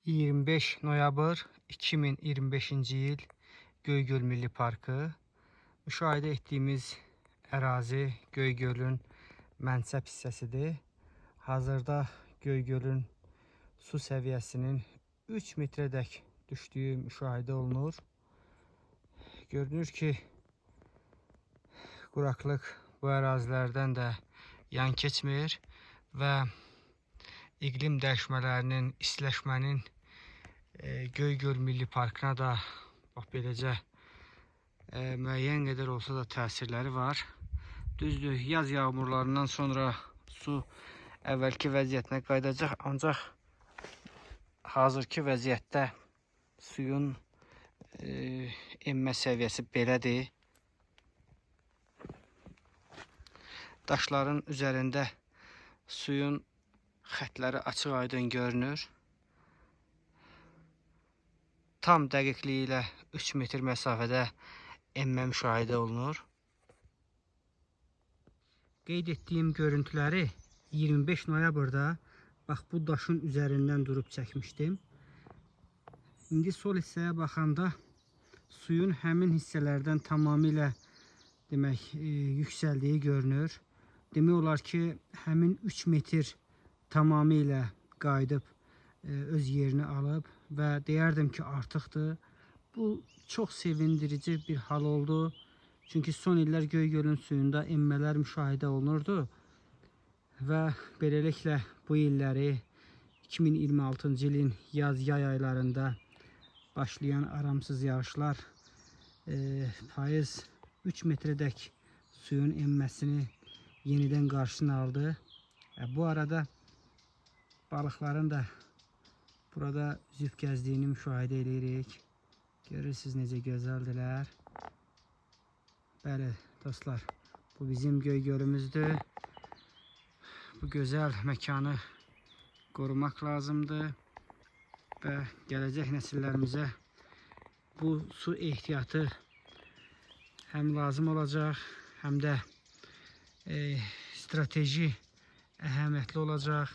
25 noyabr 2025-ci il Göygöl Milli Parkı. Müşahidə etdiyimiz ərazi Göygölün mənsəb hissəsidir. Hazırda Göygölün su səviyyəsinin 3 metrədək düşdüyü müşahidə olunur. Görünür ki, quraqlıq bu ərazilərdən də yan keçmir və iqlim dəyişmələrinin, istiləşmənin Göygöl Milli Parkına da bax beləcə müəyyən qədər olsa da təsirləri var. Düzdür, yaz yağmurlarından sonra su əvvəlki vəziyyətinə qayıdacaq, ancaq hazırki vəziyyətdə suyun enmə səviyyəsi belədir. Daşların üzərində suyun xətləri açıq-aydın görünür. Tam dəqiqliyi ilə 3 metr məsafədə enmə müşahidə olunur. Qeyd etdiyim görüntüləri 25 noyabrda bax bu daşın üzərindən durub çəkmişdim. İndi sol hissəyə baxanda suyun həmin hissələrdən tamamilə demək yüksəldiyi görünür. Demək olar ki, həmin 3 metr tamamilə qayıdıb öz yerini alıb və deyərdim ki, artıqdır. Bu çox sevindirici bir hal oldu. Çünki son illər Göygölün suyunda enmələr müşahidə olunurdu və beləliklə bu illəri 2026-cı ilin yaz-yay aylarında başlayan aramsız yağışlar payız 3 metrədək suyun enməsini yenidən qarşısını aldı. Bu arada balıqların da burada üzüb gəzdiyini müşahidə edirik. Görürsünüz necə gözəldilər. Bəli dostlar, bu bizim Göygölümüzdür. Bu gözəl məkanı qorumaq lazımdır və gələcək nəsillərimizə bu su ehtiyatı həm lazım olacaq, həm də strateji əhəmiyyətli olacaq.